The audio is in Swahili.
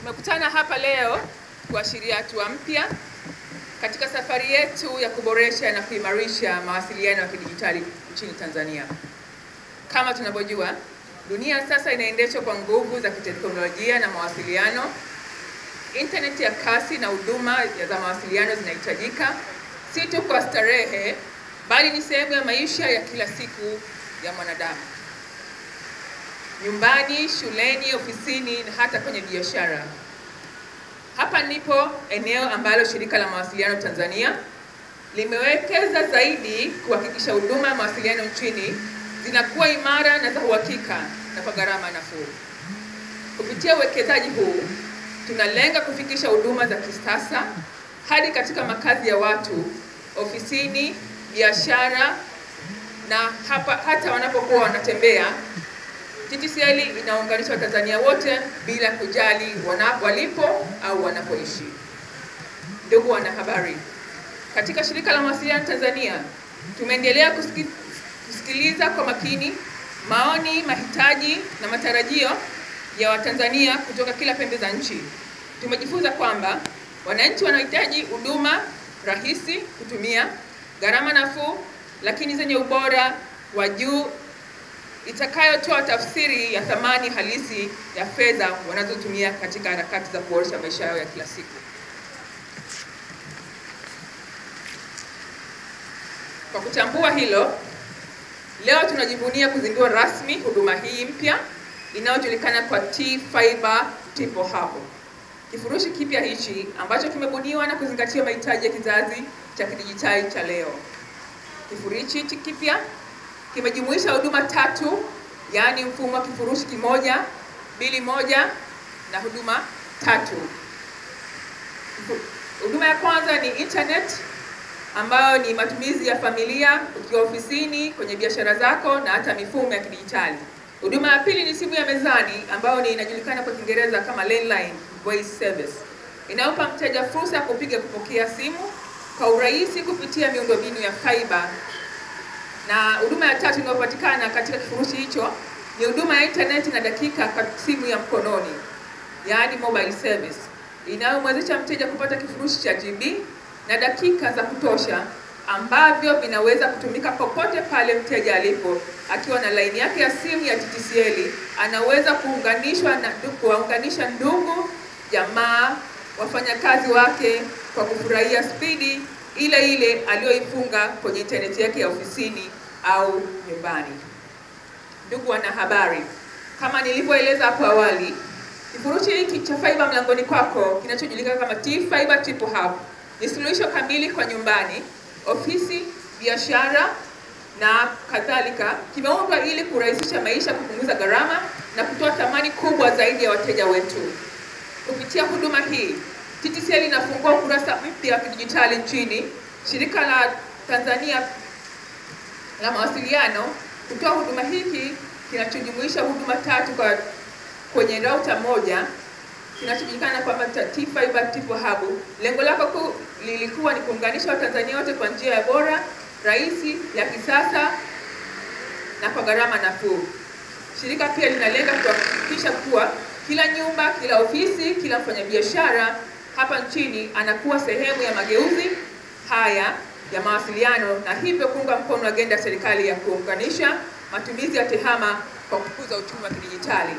Tumekutana hapa leo kuashiria hatua mpya katika safari yetu ya kuboresha na kuimarisha mawasiliano ya kidijitali nchini Tanzania. Kama tunavyojua, dunia sasa inaendeshwa kwa nguvu za kiteknolojia na mawasiliano. Intaneti ya kasi na huduma za mawasiliano zinahitajika si tu kwa starehe, bali ni sehemu ya maisha ya kila siku ya mwanadamu. Nyumbani, shuleni, ofisini na hata kwenye biashara. Hapa ndipo eneo ambalo Shirika la Mawasiliano Tanzania limewekeza zaidi kuhakikisha huduma ya mawasiliano nchini zinakuwa imara na za uhakika na kwa gharama nafuu. Kupitia uwekezaji huu, tunalenga kufikisha huduma za kisasa hadi katika makazi ya watu, ofisini, biashara na hapa hata wanapokuwa wanatembea. TTCL inaunganisha Watanzania wote bila kujali walipo au wanapoishi. Ndugu wanahabari, katika Shirika la Mawasiliano Tanzania tumeendelea kusikiliza kwa makini maoni, mahitaji na matarajio ya Watanzania kutoka kila pembe za nchi. Tumejifunza kwamba wananchi wanahitaji huduma rahisi kutumia, gharama nafuu, lakini zenye ubora wa juu itakayotoa tafsiri ya thamani halisi ya fedha wanazotumia katika harakati za kuboresha maisha yao ya kila siku. Kwa kutambua hilo, leo tunajivunia kuzindua rasmi huduma hii mpya inayojulikana kwa T-Fiber Triple Hub. Kifurushi kipya hichi ambacho kimebuniwa na kuzingatia mahitaji ya kizazi cha kidijitali cha leo. Kifurushi hichi kipya kimejumuisha huduma tatu, yaani mfumo wa kifurushi kimoja, bili moja na huduma tatu. Huduma ya kwanza ni internet, ambayo ni matumizi ya familia, ukiwa ofisini, kwenye biashara zako na hata mifumo ya kidijitali. Huduma ya pili ni simu ya mezani, ambayo ni inajulikana kwa Kiingereza kama landline voice service. Inayompa mteja fursa ya kupiga kupokea simu kwa urahisi kupitia miundombinu ya fiber. Na huduma ya tatu inayopatikana katika kifurushi hicho ni huduma ya internet na dakika kwa simu ya mkononi, yaani mobile service, inayomwezesha mteja kupata kifurushi cha GB na dakika za kutosha ambavyo vinaweza kutumika popote pale mteja alipo. Akiwa na line yake ya simu ya TTCL, anaweza kuunganisha ndugu, jamaa, wafanyakazi wake kwa kufurahia spidi ile ile aliyoifunga kwenye internet yake ya ofisini au nyumbani. Ndugu wanahabari, kama nilivyoeleza hapo awali, kifurushi hiki cha fiber mlangoni kwako kinachojulikana kama T-Fiber Triple Hub ni suluhisho kamili kwa nyumbani, ofisi, biashara na kadhalika. Kimeundwa ili kurahisisha maisha, kupunguza gharama na kutoa thamani kubwa zaidi ya wateja wetu. Kupitia huduma hii, TTCL inafungua ukurasa mpya wa kidijitali nchini. Shirika la Tanzania la Mawasiliano kutoa huduma hiki kinachojumuisha huduma tatu kwenye router moja kinachojulikana kama T-Fiber Triple Hub. Lengo lako kuu lilikuwa ni kuunganisha Watanzania wote kwa njia ya bora, rahisi, ya kisasa na kwa gharama nafuu. Shirika pia linalenga kuhakikisha kuwa kila nyumba, kila ofisi, kila mfanyabiashara hapa nchini anakuwa sehemu ya mageuzi haya ya mawasiliano na hivyo kuunga mkono agenda ya serikali ya kuunganisha matumizi ya tehama kwa kukuza uchumi wa kidijitali.